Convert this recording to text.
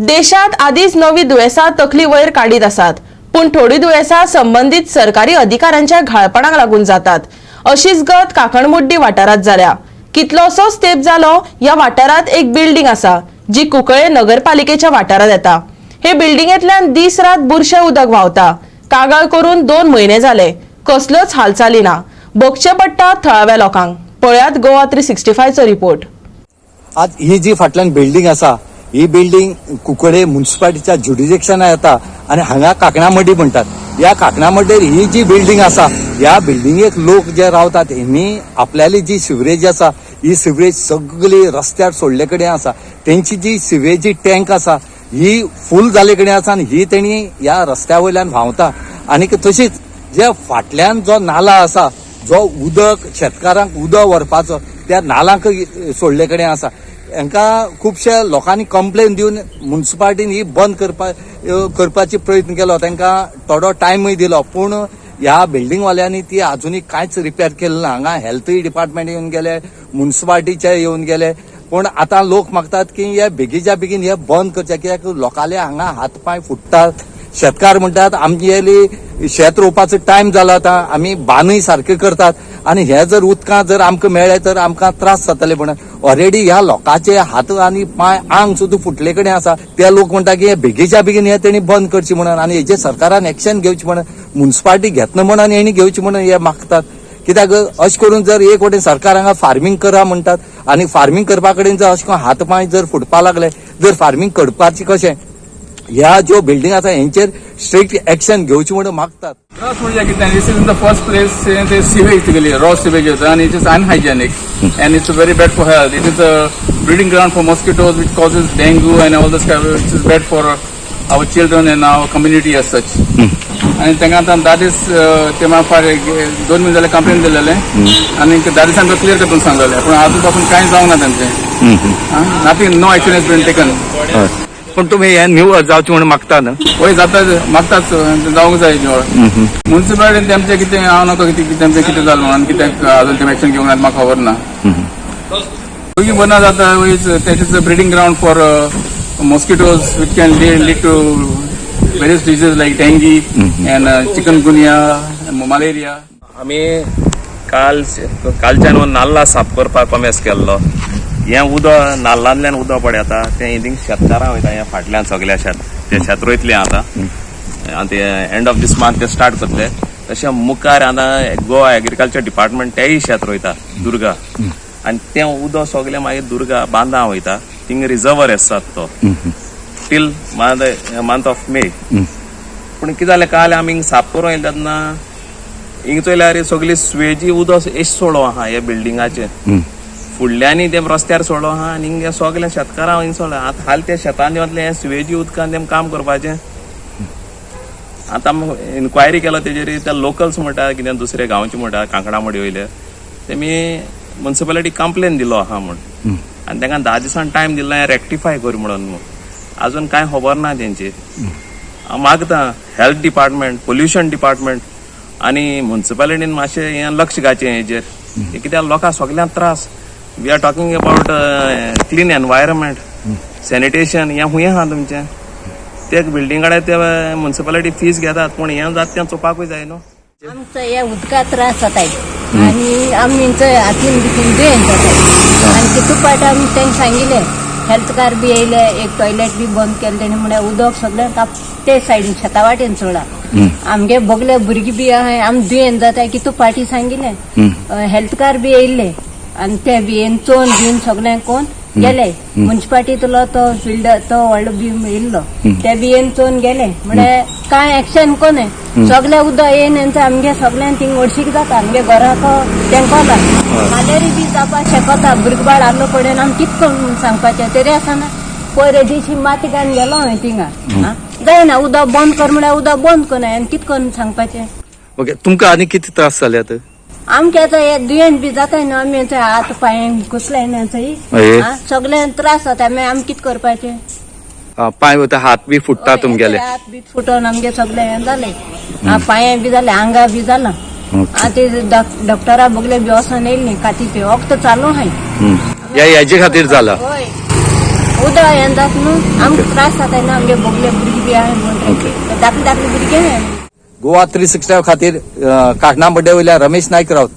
देशात आदींच नवी दुयेंसां तकली वयर काडीत आसात, पूण थोडीं दुयेंसां संबंदीत सरकारी अधिकाऱ्यांच्या घाळपणाक लागून जातात. अशीच गत काकणमुड्डी वाठारांत जाल्या. कितलोसोच तेंप जालो, ह्या वाठारांत एक बिल्डिंग आसा, जी कुंकळे नगरपालिकेच्या वाठारांत येता. हे बिल्डिंगेंतल्यान दीस रात बुरशें उदक व्हांवता. कागाळ करून 2 म्हयने जाले, कसल्योच हालचाली ना. भोगचें पडटा थळाव्या लोकांक. पळयात गोवा 365चो रिपोर्ट. आज ही जी फाटल्यान बिल्डिंग आसा, ही बिल्डिंग कुंकळे म्युन्सिपालिटीच्या ज्युरिडिक्शना येता आनी हांगा काकणामड्डी म्हणटात. ह्या काकणामड्डेर ही जी बिल्डिंग आसा, ह्या बिल्डिंगेक लोक जे रावतात, हेणी आपल्याली जी सिवरेज आसा, ही सिवरेज सगळी रस्त्यार सोडले कडेन आसा. तेंची जी सिवेजी टँक आसा, ही फूल जाले कडेन आसा आनी ही तेणी ह्या रस्त्या वयल्यान व्हांवता. आनीक तशीच जे फाटल्यान जो नाला आसा, जो उदक शेतकारांक उदक व्हरपाचो, त्या नालांक सोडले कडेन आसा. हांकां खुबश्या लोकांनी कंप्लेन दिवन म्युन्सिपालिटीन ही बंद करपाची प्रयत्न केलो. तांकां थोडो टायमूय दिलो, पूण ह्या बिल्डिंगवाल्यांनी ती अजुनूय कांयच रिपेर केलें ना. हांगा हेल्थूय डिपार्टमेंट येवन गेले, म्युन्सिपालिटीचे येवन गेले, पूण आतां लोक मागतात की हे बेगीच्या बेगीन हे बंद करचे, कित्याक लोकांले हांगा हात पांय फुट्टात. शेतकार म्हणटात, आमगेली शेत रोवपाचो टायम जाला, आतां आमी बांदूय सारके करतात आनी हे जर उदकां जर आमकां मेळ्ळें तर आमकां त्रास जातले म्हणून. ऑलरेडी ह्या लोकांचे हात आनी पांय, आंग सुद्दां फुटले कडेन आसा. ते लोक म्हणटा की हे बेगीच्या बेगीन हे तेणी बंद करची म्हणून आनी हेजे सरकारान एक्शन घेवची म्हणून, म्युन्सिपालिटी घेतना म्हणून हेणी घेवची म्हणून हे मागतात. कित्याक अशें करून जर एक वटेन सरकार हांगा फार्मींग करा म्हणटात आनी फार्मींग करपा कडेन जर अशें करून हात पांय जर फुटपा लागले, जर फार्मींग करपाची कशें? ह्या ज्यो बिल्डिंग आसा, हेंचेर स्ट्रिक्ट एक्शन घेवची म्हणून मागतात. त्रास म्हणजे कितें, this is in the first place ते सिवेज, तुगेली रॉ सिवेज येता आनी it is unhygienic and it's very bad for health. It is a breeding ground for mosquitoes, which causes dengue and all this, which is bad for our children and our community as such. आनी तांकां आतां 10 दीस, ते म्हाका 2 म्हयने जाले complain दिलेले आनी 10 दिसान क्लियर करता सांगलेले, पूण आजून पासून कांय जावंक ना तेंचें. Nothing, no action has been taken. पण तुम्ही हे न्यू जावचे म्हणून मागता न्हू? वय, जाता, मागताच, जावंक जाय निवळ. म्युन्सिपालिटीन तेमचें कितें हांव नाका, कितें तेमचें कितें जालें म्हणून कित्याक अजून ते एक्शन घेवंक ना, म्हाका खबर ना. बेगीन बंद जाता. That is a breeding ground for mosquitoes, which can lead to various diseases like dengue and chikungunya, malaria. आमी काल कालच्यान हो नाल्ला साफ करपाक कोमेस केल्लो. हें उदक नाल्लांतल्यान उदक पडटा, तें थिंग शेतकारां वयता. हें फाटल्यान सगल्या शेत, ते शेत रोयतले आतां आनी ते एंड ऑफ दीस मंथ ते स्टार्ट करतले. तशें मुखार आतां गोवा एग्रीकल्चर डिपार्टमेंट तेय शेत रोयता दुर्गा, आनी तें उदक सगलें मागीर दुर्गा बांदा वयता. थिंग रिजर्वर आसात तो till month of May. पूण कितें जालें, काल आमी हिंग साफ करून येयले तेन्ना हिंग चोयल्यार सगळी स्वेजी उदक एश सोडो आहा. हे बिल्डिंगाचे फुडल्यांनी ते रस्त्यार सोडो आहा आनी हिंग सगळे शेतकारां हिंग सोडला. आतां हाल ते शेतान वतले, हे स्वेजी उदकान तेम काम करपाचें. आतां इन्क्वायरी केलो तेजेर, ते लोकल्स म्हणटा, कितें दुसरे गांवचे म्हणटा, कांकणामडी वयले, तेमी म्युन्सिपालिटी कंप्लेन दिलो आहा म्हूण आनी तांकां 10 दिसान टायम दिला हें रेक्टिफाय कर म्हणून. अजून कांय खबर ना तेंची. हांव मागता, हेल्थ डिपार्टमेंट, पोल्युशन डिपार्टमेंट आनी म्युन्सिपालिटीन मातशें हें लक्ष घालचें हेजेर. कित्याक लोकांक सगल्यांक त्रास. We are talking about clean environment, sanitation. हें खूंय आहा तुमचें? ते बिल्डिंग कडेन ते म्युन्सिपालिटी फीस घेतात, पूण हें जाता तें चोवपाकूय जाय न्हू. आमचो हे उदका त्रास जाताय आनी आमी हातीन बितीन दुयेंत जाताय. आनी तितू पाट आमी तांकां सांगिलें, हेल्थकार बी येयले, एक टॉयलेट बी बंद केलें. तेणी म्हळ्यार उदक सगळें ते सायडीन शेता वाटेन सोडा. आमगे बगले भुरगीं बी आहाय, आमी दुयेंत जाताय. कितू पाटी सांगिलें, हेल्थकार बी येयल्ले आनी ते बी येवन चोवन बीन सगळें कोण गेले. म्युन्सिपालिटींतलो तो फिल्डर, तो व्हडलो बी येयल्लो, ते बी येवन चोवन गेले. म्हळ्यार कांय एक्शन कोने. सगळे उदक येवन आमगे सगळ्यां थिंग हळशीक जाता. आमगे घराक तेंकोला मलेरिया बी जावपाक शकता. भुरगबाळ आहलो कडेन आमी कित करून सांगपाचें? तरी आसतना पयर दिशी माती घालून गेलो हांवें थिंगा. जायना. उदक बंद कर म्हळ्यार उदक बंद करना. आनी कित करून सांगपाचें? ओके, तुमकां आनी कितें त्रास जाल्यात? आमचे आतां हे दुयेंत बी जाताय न्हू आमी, हात पांय कुसलाय न्हू. हय. सगळ्यांक त्रास जाता. मागीर आमी कित करपाचें? पांय वता, हात बी फुट्टा तुमगेले? हात बी फुटोन आमगे सगळे हें जालें, पांये बी जाले, आंगा बी जाला. आतां ते डॉक्टरा बगले बी वचोन येयल्ली, कातीचे वखद चालू आहाय. ह्या हेजे खातीर जाला? हय. उदक हें जाता न्हू आमकां त्रास जाता न्हू आमगे बोगले भुरगीं बी आहाय म्हणटकीर धाकले धाकले भुरगे आहाय. गोवा 365 खातीर काकणामड्डे वयल्या रमेश नायक रावत.